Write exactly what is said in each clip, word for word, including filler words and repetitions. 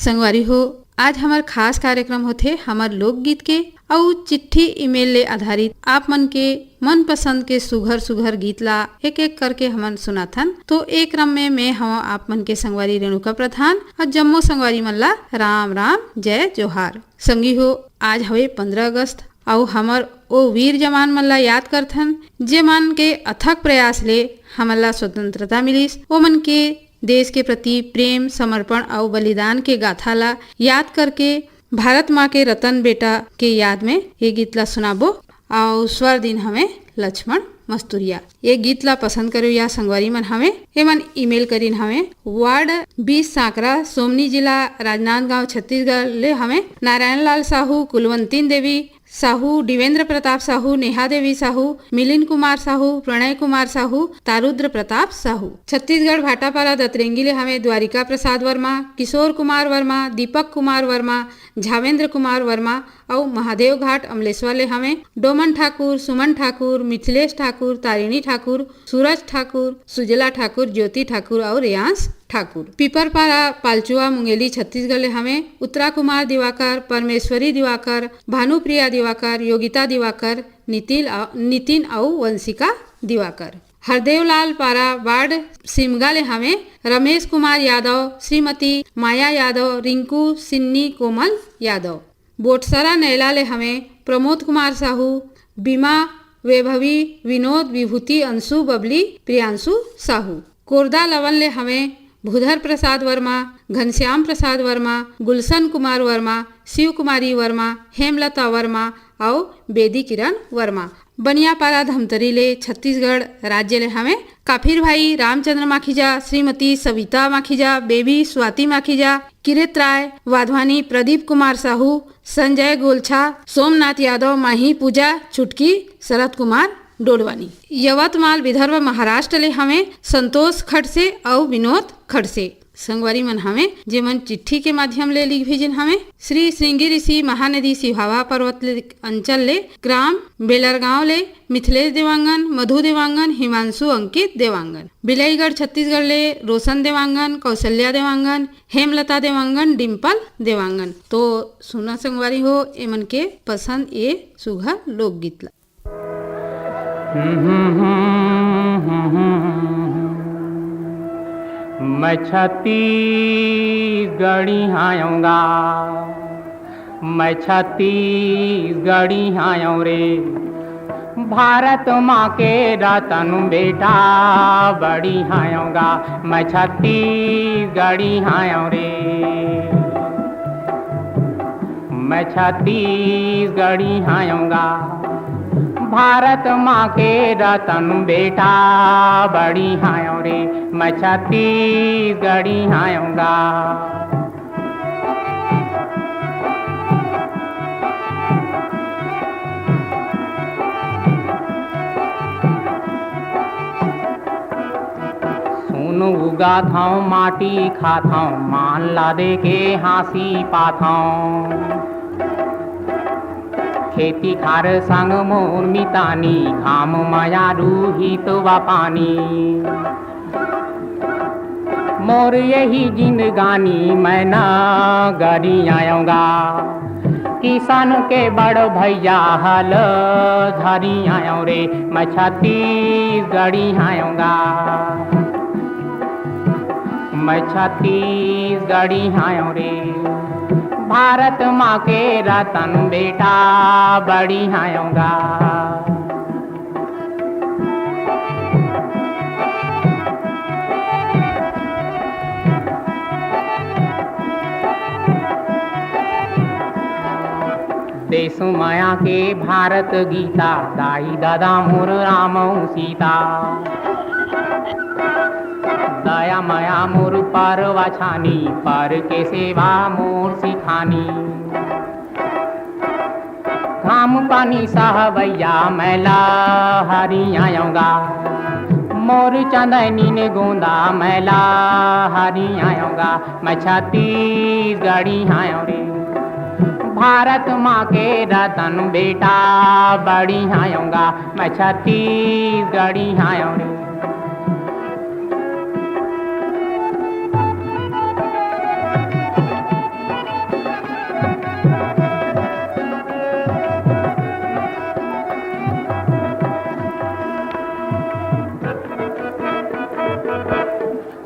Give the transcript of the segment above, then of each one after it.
संगवारी हो, आज हमर खास कार्यक्रम होथे हमर लोकगीत के, अउ चिट्ठी ईमेल ले आधारित आप मन के मनपसंद के सुघर सुघर गीत ला एक एक करके हमन सुनाथन। तो ए क्रम में मैं हवं आप मन के संगवारी रेणुका प्रधान अउ जम्मो संगवारी मन ला राम राम, जय जोहार। संगी हो, आज हवे पंद्रह अगस्त, अउ हमर ओ वीर जवान मन ला याद करथन, जे मन के अथक प्रयास ले हमन ला स्वतंत्रता मिलिस। ओ मन के देश के प्रति प्रेम, समर्पण अउ बलिदान के गाथा ला याद करके भारत माँ के रतन बेटा के याद में ये गीत ला सुनाबो। अउ स्वर दिन हवे लक्ष्मण मस्तुरिया। ये गीत ला पसंद करो या संगवारी मन हवे, एमन ईमेल करिन हवे, वार्ड बीस, सांकरा, सोमनी जिला, राजनांदगांव, छत्तीसगढ़ ले हवे नारायण लाल साहू, कुलवंतीन देवी साहू, दिवेंद्र प्रताप साहू, नेहा देवी साहू, मिलिंद कुमार साहू, प्रणय कुमार साहू, तारुद्र प्रताप साहू। छत्तीसगढ़ भाटापारा दतरेंगी ले हवे द्वारिका प्रसाद वर्मा, किशोर कुमार वर्मा, दीपक कुमार वर्मा, झावेंद्र कुमार वर्मा अउ महादेव घाट अमलेश्वर ले हवे डोमन ठाकुर, सुमन ठाकुर, मिथिलेश ठाकुर, तारिणी ठाकुर, सूरज ठाकुर, सुजला ठाकुर, ज्योति ठाकुर अउ रेयांश ठाकुर। पीपरपारा पालचुआ मुंगेली छत्तीसगढ़ ले हवे उत्तरा कुमार दिवाकर, परमेश्वरी दिवाकर, भानुप्रिया दिवाकर, योगिता दिवाकर, नितिन अ-, नितिन अउ वंशिका दिवाकर। हरदेवलाल पारा वार्ड सिमगा ले हवे रमेश कुमार यादव, श्रीमती माया यादव, रिंकू, सिन्नी, कोमल यादव। बोटसरा नैला ले हवे प्रमोद कुमार साहू, बीमा, वैभवी, विनोद, विभूति, अंशु, बबली, प्रियांशु साहू। कोरदा लवन ले हवे भूधर प्रसाद वर्मा, घनश्याम प्रसाद वर्मा, गुलशन कुमार वर्मा, शिव कुमारी वर्मा, हेमलता वर्मा अउ बेदी किरण वर्मा। बनियापारा धमतरी ले छत्तीसगढ़ राज्य ले हवे काफिर भाई, रामचंद्र माखीजा, श्रीमती सविता माखीजा, बेबी स्वाति माखीजा, किरित राय वाधवानी, प्रदीप कुमार साहू, संजय गोलछा, सोमनाथ यादव, माही पूजा, छुटकी, शरद कुमार डोडवानी। यवतमाल विदर्भ महाराष्ट्र ले हवे संतोष खड़से अउ विनोद खड़से। संगवारी मन हवे, जेमन चिट्ठी के माध्यम ले लिख भेजिन हवे। श्री श्रृंगी ऋषि महानदी सिहावा पर्वत ले, अंचल ले, ग्राम बेलरगांव ले मिथिलेश देवांगन, मधु देवांगन, हिमांशु, अंकित देवांगन। बिलाईगढ़ छत्तीसगढ़ ले रोशन देवांगन, कौशल्या देवांगन, हेमलता देवांगन, डिम्पल देवांगन। तो सुना संगवारी हो, एमन के पसंद ए सुघर लोकगीत ला। मैं छत्तीसगढ़ी हायौंगा, मैं छत्तीसगढ़ी हायौं रे, भारत माँ के रतन बेटा बड़ी हायौंगा, मैं छत्तीसगढ़ी हायौं रे। मैं छत्तीसगढ़ी हायौंगा, भारत माँ के रतन बेटा बड़ी हायौं रे, मैं छत्तीसगढ़ी हायौंगा। सोन उगाथौं, माटी खाथौं, मान ला दे के हाँसी पाथौं। खेती खार संग मोर मितानी, घाम मया रूहित वा पानी। मोर यही जिंदगानी मैं न गरी आयोंगा। किसान के बड़ भैया हल धरी आयों रे, मैं छत्तीसगढ़ी आयोंगा। मैं छत्तीसगढ़ी आयों रे, भारत माँ के रतन बेटा बड़ी आयोंगा। देश माया के भारत गीता, दाई दादा मोर राम अउ सीता। दया माया मोर परवा छानी, पर के सेवा मोर सिखानी। घाम पानी सहवैया मैं लहरी आयोंगा, मोर चंदैनी ने गोंदा मैं लहरी आयोंगा। मैं छत्तीसगढ़ी आयों रे, भारत माँ के रतन बेटा बड़ी आयोंगा। मैं छत्तीसगढ़ी आयों रे।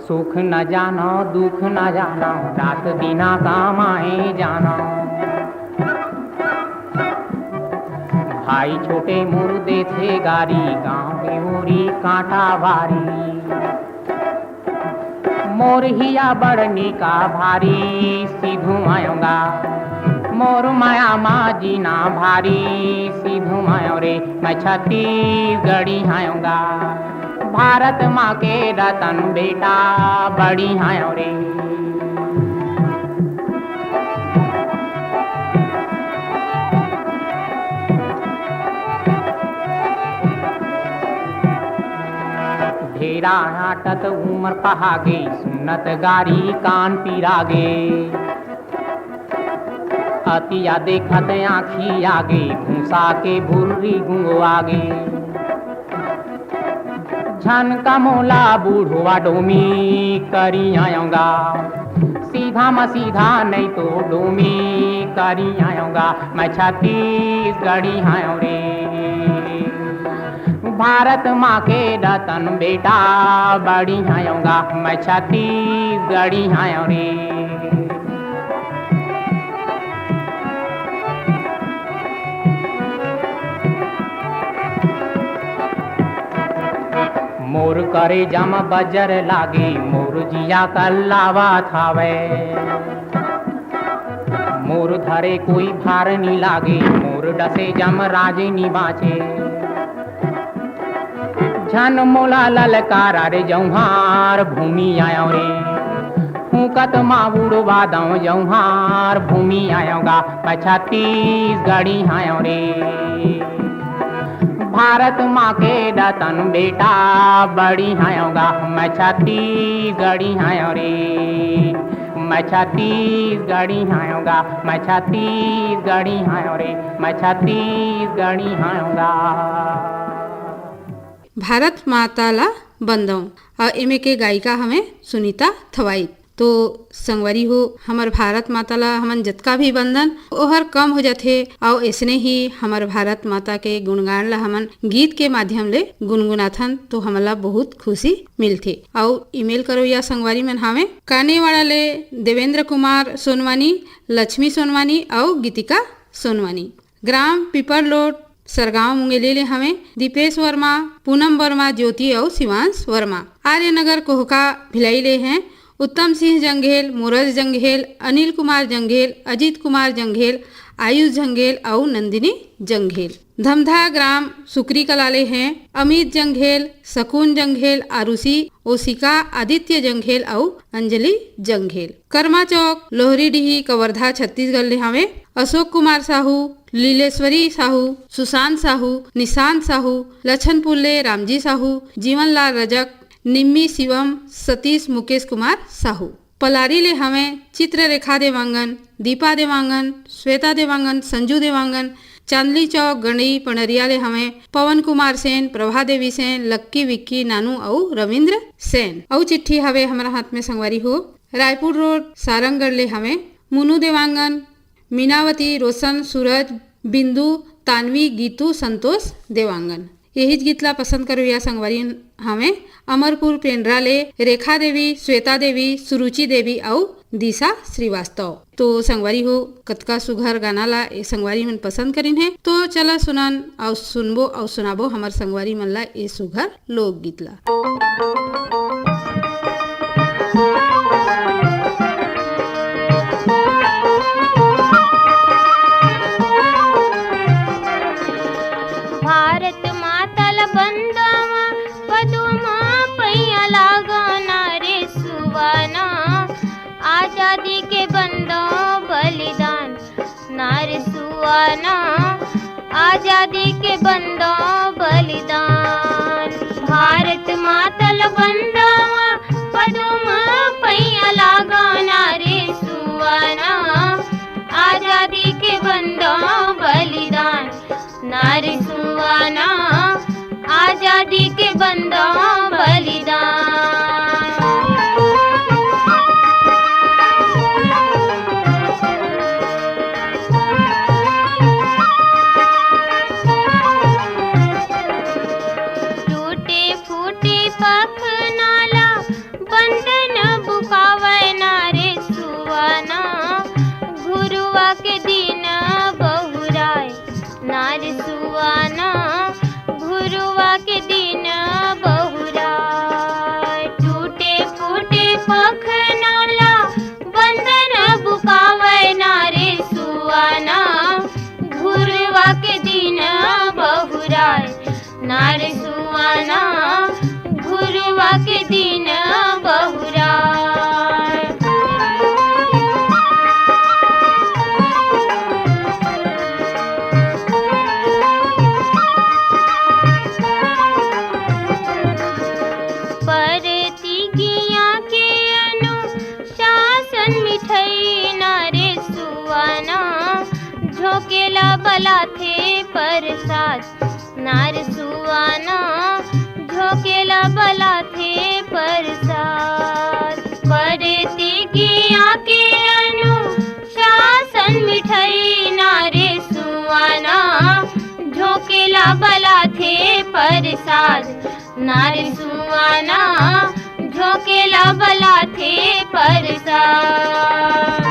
सुख न जानो, दुख न जानो, रात दिना कमाए जानो। भाई छोटे मोर देथे गारी, गाँव के ओरी कांटा बारी। मोर हिया बड़ निका भारी, सीधू आयोगा। मोर माया मा जीना भारी, सीधू आयो रे, मैं छत्तीसगढ़ी आयोगा। भारत माँ के रतन बेटा, बड़ी आयो रे। ढेरा आटत उमर पहागे, सुनत गारी कान पिरागे। अतिया देखत आँखी आगे, भूसा के भुर्री गुंगो आगे। झन का मोला बूढ़वा डोमी करी आयोगा, सीधा म सीधा नहीं तो डोमी करी आयोगा। मैं छत्तीसगढ़ी आयो रे। भारत माँ के रतन बेटा, बड़ी आयोगा। मैं छत्तीसगढ़ी आयो रे। मोर करेजा म बजर लागे, मोर जिया कल्लावत हावय। मोर धरे कोई भार नी लागे, मोर डसे जमराज नी बाँचे। झन मोला ललकारा रे जौहार भूमि आयो रे, फूकत मा उड़वा दौं जौहार भूमि आयो गा। मैं छत्तीसगढ़ी आयो रे, भारत माँ के रतन बेटा, बड़ी आयो गा। मैं छत्तीसगढ़ी आयो रे, मैं छत्तीसगढ़ी आयो गा। मैं छत्तीसगढ़ी आयो रे, मैं छत्तीसगढ़ी आयो गा। भारत माता ला बंदौं। अउ एमे के गायिका हवे सुनीता थवाई। तो संगवारी हो, हमर भारत माता ला हमन जतका भी बंदन, ओहर कम हो जाथे। अउ ऐसने ही हमर भारत माता के गुणगान ला हमन गीत के माध्यम ले गुनगुनाथन, तो हमन ला बहुत खुशी मिलथे। अउ ईमेल करोइया संगवारी मन हावे कानेवाड़ा ले देवेंद्र कुमार सोनवानी, लक्ष्मी सोनवानी अउ गीतिका सोनवानी। ग्राम पीपरलोट, सरगांव मुंगेली ले हवें दीपेश वर्मा, पूनम वर्मा, ज्योति अउ शिवांश वर्मा। आर्य नगर कोहका भिलाई ले हैं उत्तम सिंह जंघेल, मोरज जंघेल, अनिल कुमार जंघेल, अजीत कुमार जंघेल, आयुष जंघेल अउ नंदिनी जंघेल। धमधा ग्राम सुकरी कला ले हैं अमित जंघेल, सकुन जंघेल, आरुषि, ओसिका, आदित्य जंघेल अउ अंजलि जंघेल। करमा चौक, लोहरी डीही, कवर्धा, छत्तीसगढ़ ले हावे अशोक कुमार साहू, लीलेश्वरी साहू, सुशांत साहू, निशांत साहू, लछनपुर ले रामजी साहू, जीवनलाल रजक, निम्मी शिवम, सतीश, मुकेश कुमार साहू। पलारी ले हवें चित्ररेखा देवांगन, दीपा देवांगन, श्वेता देवांगन, संजू देवांगन। चांदली चौक गंडई पंडरिया ले हवें पवन कुमार सेन, प्रभा देवी सेन, लक्की विक्की नानू अउ रविंद्र सेन। अउ चिट्ठी हवे हमर हाथ में संगवारी हो, रायपुर रोड सारंगढ़ ले हवें मुनू देवांगन, मीनावती, रोशन, सूरज, बिंदु, तानवी, गीतू, संतोष देवांगन। यहीच गीत ला पसंद करोइया संगवारी हवें अमरपुर पेंड्रा ले रेखा देवी, श्वेता देवी, सुरुचि देवी अउ दिशा श्रीवास्तव। तो संगवारी हो, कतका सुघर गाना ला ए संगवारी मन पसंद करिन हे। तो चला सुनन अउ सुनबो अउ सुनाबो हमर संगवारी मन ला ए सुघर लोकगीत ला। भारत माता ल बंदवा, पदुमा पैया लागना रे सुवाना, आजादी के बंदो बलिदान, नारी सुवाना, आजादी के बंदो बलिदान। भारत माता ल बंदवा, पदुमा पैया लागना रे सुवाना, आजादी के बंदो बलिदान, नारी सुवाना, आजादी के बंदो बलिदान। टूटे फूटे पखना ला बंद के दिन बहुराय। परतिज्ञा के अनुशासन मिठई ना रे सुआना, झोंकेला बलाथे परसाद ना रे सुआना, झोंकेला बलाथे परसाद। परतिज्ञा के अनुशासन मिठई ना रे सुआना, झोंकेला बलाथे परसाद ना रे सुआना, झोंकेला बलाथे परसाद।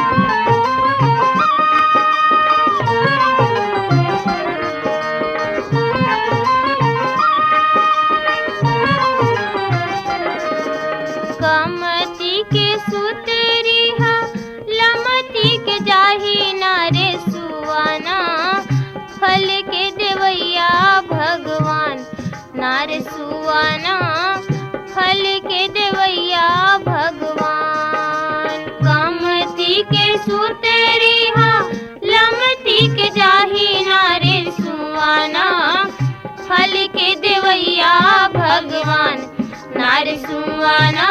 कमती के सुतेरी हा लमती के जाही ना रे सुआना, फल के देवैया भगवान ना रे सुआना, फल के देवैया भगवान। कमती के सुतेरी हा लमती के जाही ना रे सुआना, फल के देवैया भगवान ना रे सुआना,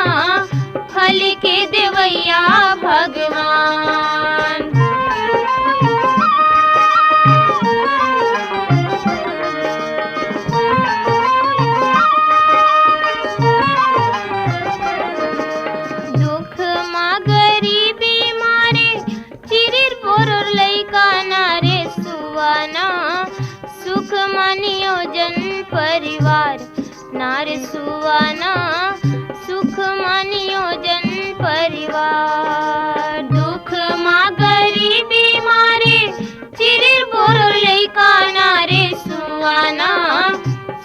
फल के देवैया भगवान। दुख मा गरीबी मारे चिरिर बोरर लइका ना रे सुआना, सुख मा नियोजन परिवार ना रे सुआना, सुख मा नियोजन परिवार। दुख मा गरीबी मारे चिरिर बोरर लइका ना रे सुआना,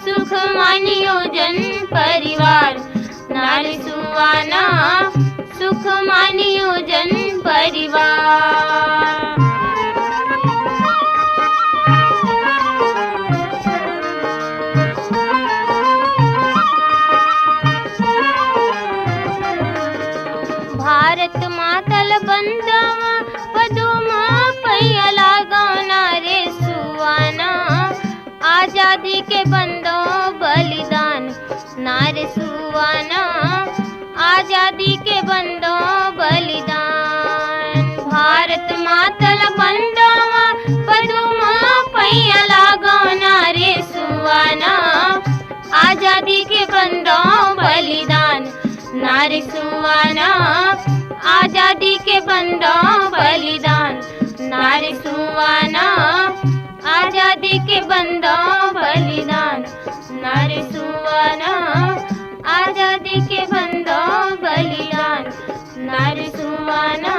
सुख मा नियोजन परिवार ना रे सुआना, सुख मा नियोजन परिवार। भारत माता ल बंदव, पदुम पैया लागव ना रे सुआना, आजादी के बंदव बलिदान ना रे सुआना, आजादी के बंदव बलिदान। भारत माता ल बंदव, पदुम पैया लागव ना रे सुआना, आजादी के बंदव बलिदान ना रे सुआना, आजादी के बंदव बलिदान ना रे सुआना, आजादी के बंदव बलिदान ना रे सुआना, आजादी के बंदव बलिदान ना रे सुआना,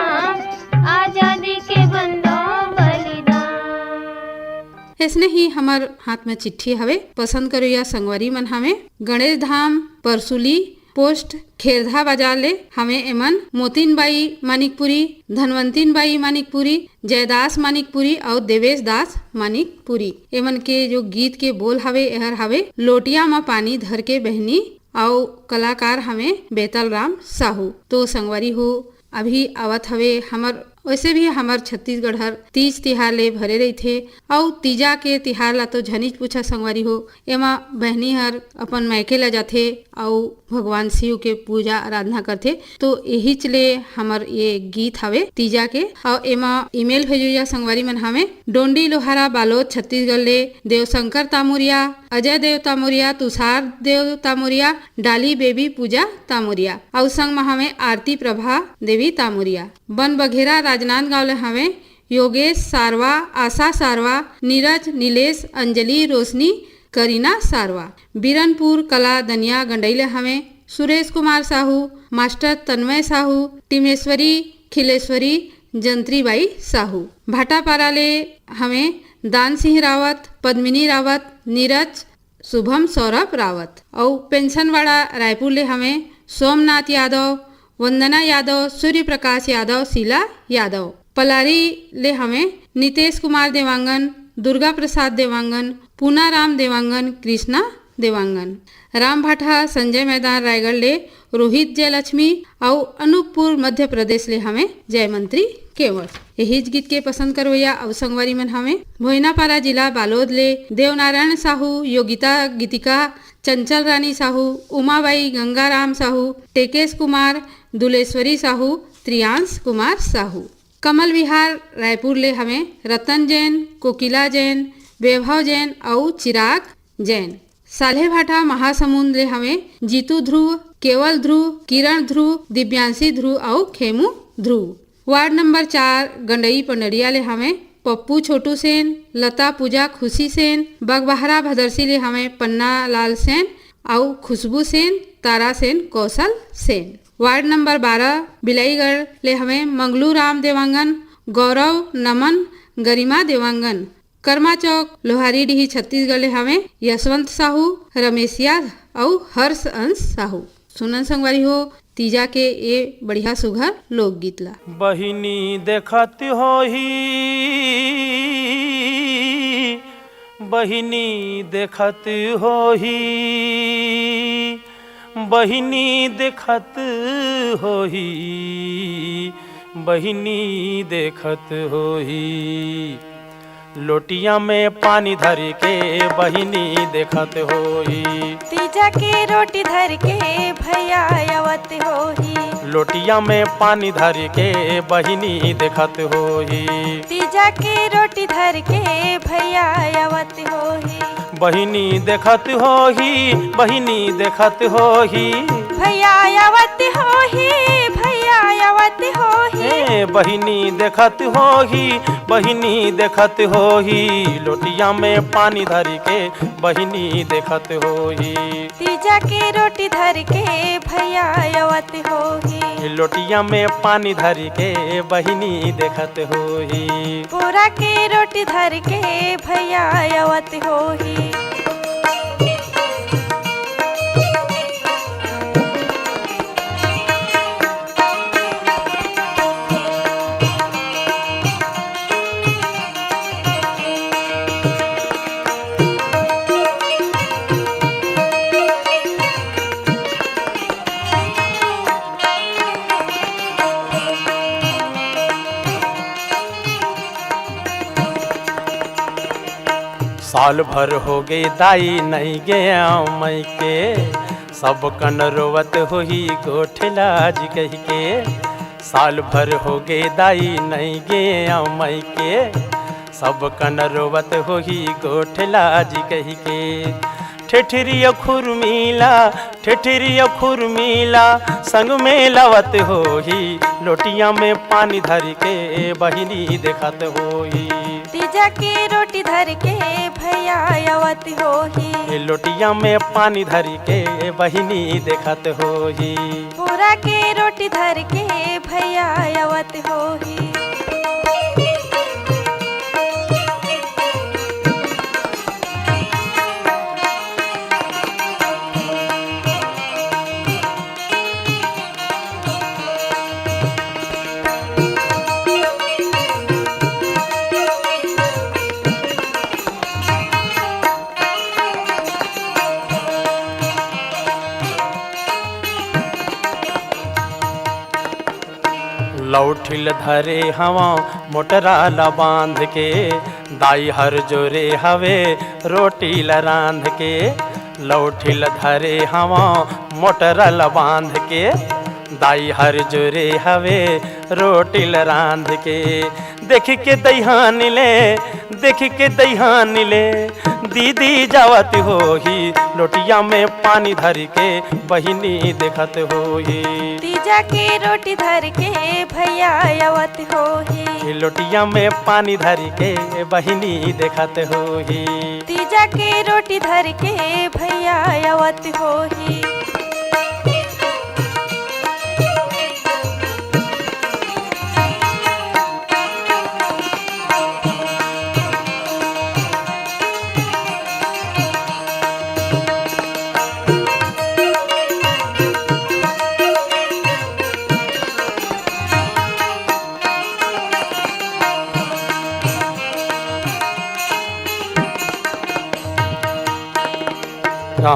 आजादी के बंदव बलिदान। अइसने ही हमर हाथ में चिट्ठी हवे, पसंद करोइया संगवारी मन हवे, गणेश धाम, परसुली पोस्ट, खेरधा बाजार ले हवे। एमन मोतिन बाई मानिकपुरी, धनवंतिन बाई मानिकपुरी, जयदास मानिकपुरी अउ देवेश दास मानिकपुरी। एमन के जो गीत के बोल हवे, एहर हवे लोटिया म पानी धर के बहनी, अउ कलाकार हवे बेतल राम साहू। तो संगवारी हो, अभी आवत हवे हमर, वैसे भी हमर छत्तीसगढ़ हर तीज तिहार ले भरे रहिथे, अउ तीजा के तिहार ला तो झनिच पूछा संगवारी हो, एमा बहनी हर अपन मायके ला जाथे अउ भगवान शिव के पूजा आराधना करथे। तो एहिच ले हमर ये गीत हवे तीजा के, अउ एमा ईमेल भेजोइया संगवारी मन हवे डोंडी लोहारा बालोद छत्तीसगढ़ ले, देवशंकर तामुरिया, अजय देव तामुरिया, तुषार देव तामुरिया, डाली बेबी पूजा तामुरिया, अउ संग म हवे आरती प्रभा देवी तामुरिया। बन बघेरा राजनांदगांव ले हवे योगेश सारवा, आशा सारवा, नीरज, नीलेश, अंजलि, रोशनी, करीना सारवा। बीरनपुर कला दनिया गंडई ले हवे सुरेश कुमार साहू, मास्टर तन्मय साहू, टिमेश्वरी, खिलेश्वरी, जंत्रीबाई साहू। भाटापारा ले हवे दान सिंह रावत, पद्मिनी रावत, नीरज, शुभम सौरभ रावत। अउ पेंशनवाड़ा रायपुर ले हवे सोमनाथ यादव, वंदना यादव, सूर्य प्रकाश यादव, शीला यादव। पलारी ले हवे नितेश कुमार देवांगन, दुर्गा प्रसाद देवांगन, पूनाराम देवांगन, कृष्णा देवांगन। राम भाठा संजय मैदान रायगढ़ ले रोहित जयलक्ष्मी अउ अनूपपुर मध्य प्रदेश ले हवे जयमंत्री केवट। यहीच गीत के पसंद करवइया अउ संगवारी मन हवे भोइनापारा जिला बालोद ले देवनारायण साहू, योगिता गीतिका, चंचल रानी साहू, उमाबाई, गंगाराम साहू, टेकेश कुमार, दुलेश्वरी साहू, त्रियांश कुमार साहू। कमल विहार रायपुर ले हवे रतन जैन, कोकिला जैन, वैभव जैन अउ चिराग जैन। साल्हेभाटा महासमुंद ले हवे जीतू ध्रुव, केवल ध्रुव, किरण ध्रुव, दिव्यांशी ध्रुव अउ खेमू ध्रुव। वार्ड नंबर चार गंडई पंडरिया ले हवे पप्पू छोटू सेन, लता पूजा खुशी सेन, बगबहरा भदरसी ले हवे पन्ना लाल सेन अउ खुशबू सेन, तारा सेन, कौशल सेन। वार्ड नंबर बारह बिलाईगढ़ ले हवे मंगलू राम देवांगन, गौरव, नमन, गरिमा देवांगन। कर्मा चौक लोहारी डीही छत्तीसगढ़ ले हवे यशवंत साहू, रमेशिया अउ हर्ष अंश साहू। सुनन संगवारी हो तीजा के ए बढ़िया सुघर लोकगीत ला। बहिनी देखत होही, बहिनी देखत होही, बहिनी देखत होही, बहिनी देखत होही। लोटिया में पानी धर के बहिनी देखत होही। तीजा के रोटी धर के भैया आवत होही। लोटिया में पानी धर के बहिनी देखत होही। तीजा के रोटी धर के भैया आवत होही। बहिनी देखत होही, बहिनी देखत होही। भैया आवत होही, भैया आवत होही। ए, बहिनी देखत होही, बहिनी देखत होही। लोटिया में पानी धर के बहिनी देखत होही। तीजा के रोटी धर के भैया आवत होही। लोटिया में पानी धर के बहिनी देखत होही। बोरा के रोटी धर के भैया आवत होही। साल भर हो गे दाई नइ गेंव मइके, सब कन रोवत होही गोठ लाज कहिके। साल भर हो गे दाई नइ गेंव मइके, सब कन रोवत होही गोठ लाज कहिके। ठेठरी अउ खुरमी ला, ठेठरी अउ खुरमी ला संग में लावत होही। लोटिया में पानी धर के बहिनी देखत होही। तीजा के रोटी धर के भैया आवत होही। ए लोटिया में पानी धर के बहिनी देखत होही। बोरा के रोटी धर के भैया आवत होही। लौठिल धरे हवा मोटरा ला बांध के, दाई हर जोरे हवे रोटी ला रांध के। लौठिल धरे हवा मोटरा ला बांध के, दाई हर जोरे हवे रोटी ला रांध के। देख के दईहान ले, देख के दईहान ले, दीदी जावत होही। लोटिया में पानी धर के बहिनी देखत होही। तीजा के रोटी धर के भैया आवत होही। लोटिया में पानी धर के बहिनी देखत होही। तीजा के रोटी धर के भैया आवत होही।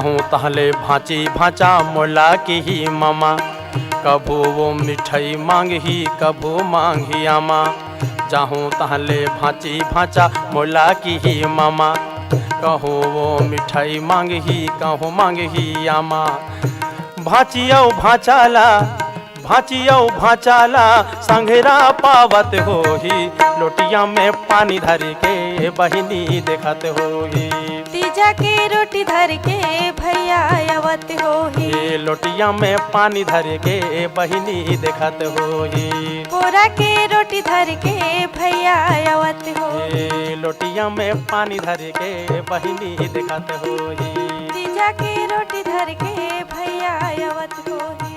हूँ तहले भांची भांचा मोला किही मामा, कभू वो मिठाई मांगही, कभू मांगही आमा। जाहूँ तहले भांची भांचा मोला किही मामा, कहूँ वो मिठाई मांगही, कहूँ मांगही आमा। भांची अउ भांचा ला, भांची अउ भांचा ला संघरा पावत होही, लोटिया में पानी धर के बहिनी देखत होही। तीजा के रोटी धर के भैया आवत होही। ए लोटिया में पानी धर के बहिनी देखत होही। पोरा के रोटी धर के भैया आवत होही। ए लोटिया में पानी धर के बहिनी देखत होही। तीजा के रोटी धर के भैया आवत होही।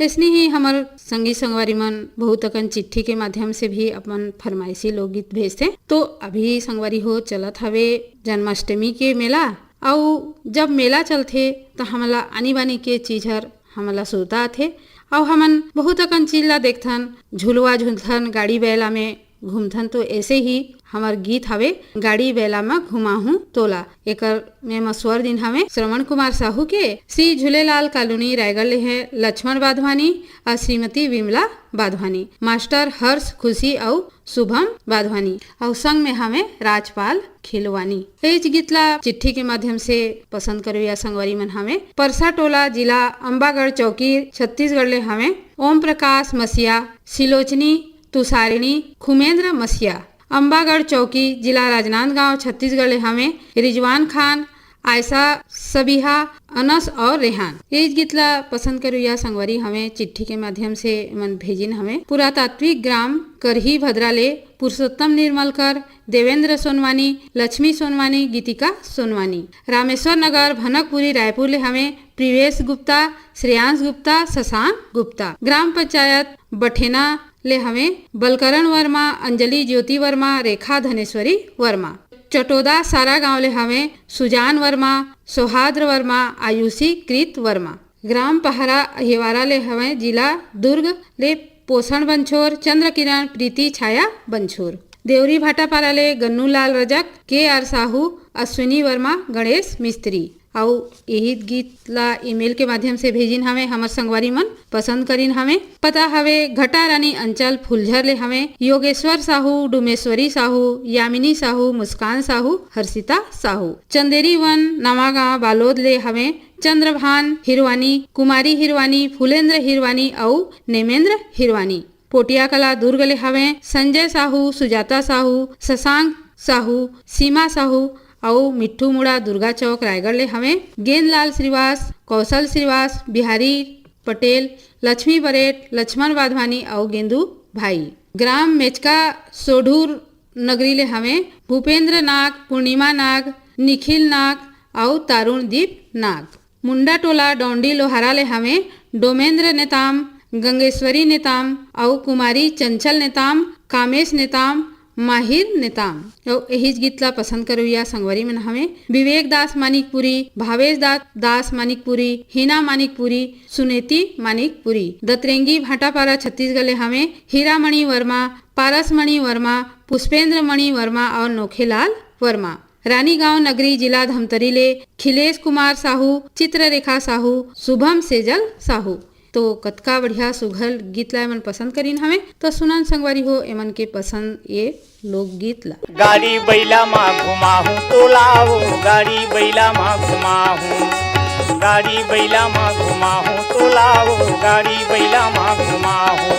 अइसने ही हमर संगी संगवारी मन बहुत अकन चिट्ठी के माध्यम से भी अपन फरमाइशी लोकगीत भेजथे। तो अभी संगवारी हो चलत हवे जन्माष्टमी के मेला, अउ जब मेला चलथे त हमला आनी बानी के चीज हर हमला सुरता आथे, अउ हमन बहुत अकन चीज ला देखथन, झुलवा झुलथन, गाड़ी बैला में घूमथन। तो ऐसे ही हमर गीत हवे गाड़ी बैला म घुमाहूं तोला। एकर में म स्वर दिन हवे श्रवण कुमार साहू के, श्री झूलेलाल कॉलोनी रायगढ़ ले हे लक्ष्मण बाधवानी अउ श्रीमती विमला बाधवानी, मास्टर हर्ष खुशी अउ शुभम बाधवानी अउ संग में हवे राजपाल खिलवानी। एज गीत ला चिट्ठी के माध्यम से पसंद करोइया संगवारी मन हवे परसा टोला, जिला अम्बागढ़ चौकी, छत्तीसगढ़ ले हवे ओम प्रकाश मसिया, सिलोचनी तुषारिणी, खुमेंद्र मसिया, अम्बागढ़ चौकी, जिला राजनांदगांव, छत्तीसगढ़ ले हवे रिजवान खान, आयशा, सबिहा, अनस और रेहान। एज गीत ला पसंद करोइया संगवारी हवे चिट्ठी के माध्यम से मन भेजिन हवे पुरातात्विक ग्राम करही भद्रा ले पुरुषोत्तम निर्मलकर, देवेंद्र सोनवानी, लक्ष्मी सोनवानी, गीतिका सोनवानी। रामेश्वर नगर भनकपुरी रायपुर ले हवे प्रिवेश गुप्ता, श्रेयांश गुप्ता, शशांक गुप्ता। ग्राम पंचायत बठेना ले हवे बलकरण वर्मा, अंजलि ज्योति वर्मा, रेखा धनेश्वरी वर्मा। चटोदा सारा गांव ले हवे सुजान वर्मा, सौहाद्र वर्मा, आयुषी कृत वर्मा। ग्राम पहरा अहिवारा ले हवे जिला दुर्ग ले पोषण बंछोर, चंद्र किरण, प्रीति, छाया बंछोर। देवरी भाटापारा ले गन्नूलाल रजक, के आर साहू, अश्विनी वर्मा, गणेश मिस्त्री। अउ यही गीत ला ईमेल के माध्यम से भेजिन हवे हमर संगवारी मन, पसंद करिन हवे। पता हवे घटा रानी अंचल फुलझर ले हवे योगेश्वर साहू, डुमेश्वरी साहू, यामिनी साहू, मुस्कान साहू, हर्षिता साहू। चंदेरी वन नवागांव बालोद ले हवे चंद्रभान हिरवानी, कुमारी हिरवानी, फुलेंद्र हिरवानी अउ नेमेंद्र हिरवानी। पोटिया कला दुर्ग ले हवे संजय साहू, सुजाता साहू, शशांक साहू, सीमा साहू अउ मिट्ठू मुड़ा दुर्गा चौक रायगढ़ ले हवे गेंदलाल श्रीवास, कौशल श्रीवास, बिहारी पटेल, लक्ष्मी बरेट, लक्ष्मण वाधवानी अउ गेंदू भाई। ग्राम मेचका सोढूर नगरी ले हवे भूपेंद्र नाग, पूर्णिमा नाग, निखिल नाग अउ तारुण दीप नाग। मुंडा टोला डौंडी लोहारा ले हवे डोमेंद्र नेताम, गंगेश्वरी नेताम अउ कुमारी चंचल नेताम, कामेश नेताम, माहिर नेताम। अउ एहिच गीत ला पसंद करोइया संगवारी मन हवे विवेक दास मानिकपुरी, भावेश दा-, दास मानिकपुरी, हिना मानिकपुरी, सुनेती मानिकपुरी। दतरेंगी भाटापारा छत्तीसगढ़ ले हवे हीरामणि वर्मा, पारसमणि वर्मा, पुष्पेंद्र मणि वर्मा अउ नोखेलाल वर्मा। रानीगांव नगरी जिला धमतरी ले खिलेश कुमार साहू, चित्ररेखा साहू, शुभम सेजल साहू। तो कतका बढ़िया सुघर गीत ला एमन पसंद करिन हवे। तो सुनन संगवारी हो एमन के पसंद ये लोकगीत ला। गाड़ी बैला मा घुमाहूँ तोला ओ, गाड़ी बैला मा घुमाहूँ, गाड़ी बैला मा घुमाहूँ तोला ओ, गाड़ी बैला मा घुमाहूँ।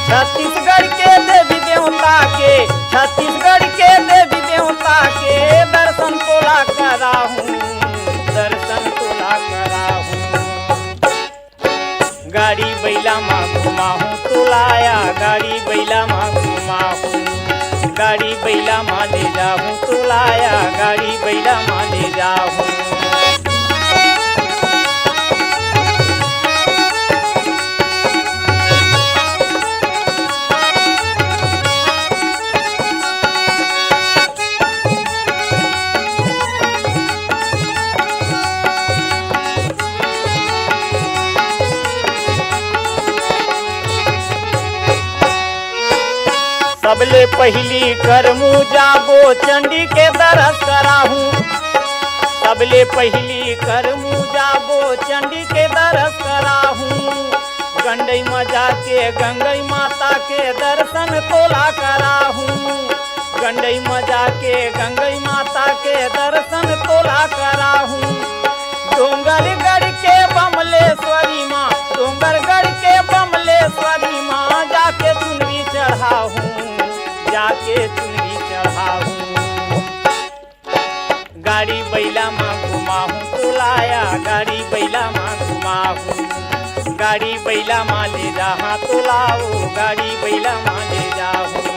छत्तीसगढ़ के देवी देवता के, छत्तीसगढ़ के देवी देवता के दर्शन तोला कराहूँ, दर्शन तोला कराहूँ। गाड़ी बैला मा घुमाहूँ तोला या, गाड़ी बैला मा घुमाहूँ, गाड़ी बैला मा ले जाहूँ तोला या, गाड़ी बैला मा ले जाहूँ। सबले पहिली करमू जाबो चंडी के दरस कराहूँ। सबले पहिली करमू जाबो चंडी के दरस कराहूँ। गंडई म जाके गंगई माता के दरसन तोला कराहूँ। गंडई म जाके गंगई माता के दरसन तोला कराहूँ। डोंगरगढ़ के बमलेश्वरी माँ, डोंगरगढ़ के बमलेश्वरी माँ जाके चुनरी चढ़ाहूँ, जाके चुनरी चढ़ाहूँ। गाड़ी बैला मा घुमाहूँ तोलाया, गाड़ी बैला मा घुमाहूँ, गाड़ी बैला मा ले जाहा तोलाओ, गाड़ी बैला मा ले जाहूँ।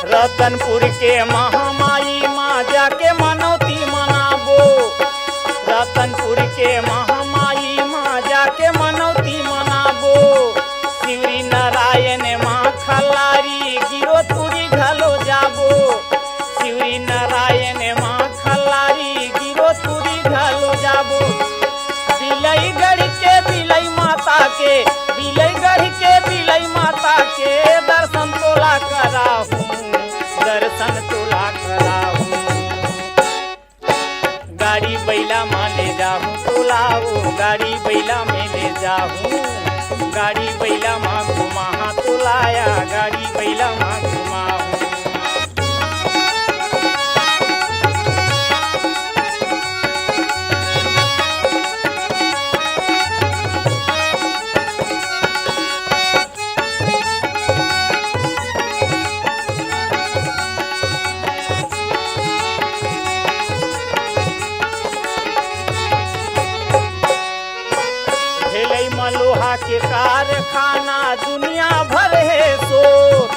रतनपुर के महामाई मा जाके मनौती मनाबो। रतनपुर के महामाई मा जाके मनौती मनाबो। शिवरी नारायण मा खल्लारी गिरोधपुरी घलो जाबो। शिवरी नारायण मा खल्लारी गिरोधपुरी घलो जाबो। बिलईगढ़ के बिलई माता के, बिलईगढ़ के बिलई माता के दरसन तोला कराहूँ, दरसन तोला कराहूँ। गाड़ी बैला मा ले जाहूँ तोलाओ, गाड़ी बैला में ले जाहूँ। गाड़ी बैला मा घुमाहा तोलाया, गाड़ी बैला मा घुमाहूँ। भेलई म लोहा के कारखाना दुनिया भर हे शोर।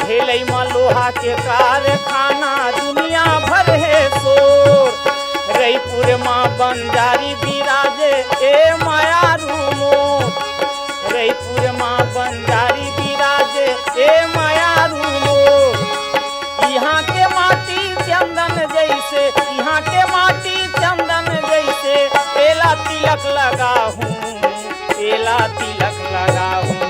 भेलई म लोहा के कारखाना दुनिया भर हे शोर। रईपुर म बंजारी बिराजे ए मयारू मोर। रईपुर म बंजारी बिराजे ए मयारू मोर। इहाँ के माटी चंदन जैसे, इहाँ के माटी चंदन जैसे, एला तिलक लगाहूँ, एला तिलक लगाहूँ।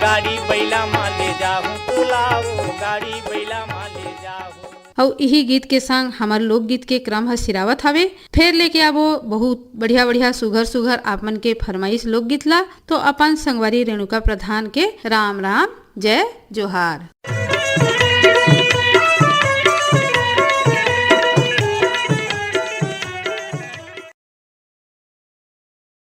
गाड़ी बैला मा ले जाहूँ तोलाओ, गाड़ी बैला मा ले जाहूँ। अउ इही गीत के संग हमर लोकगीत के क्रम ह सिरावत हवे। फेर लेके आबो बहुत बढ़िया बढ़िया सुघर सुघर आप मन के फरमाइश लोकगीत ला। तो अपन संगवारी रेणुका प्रधान के राम राम, जय जोहार।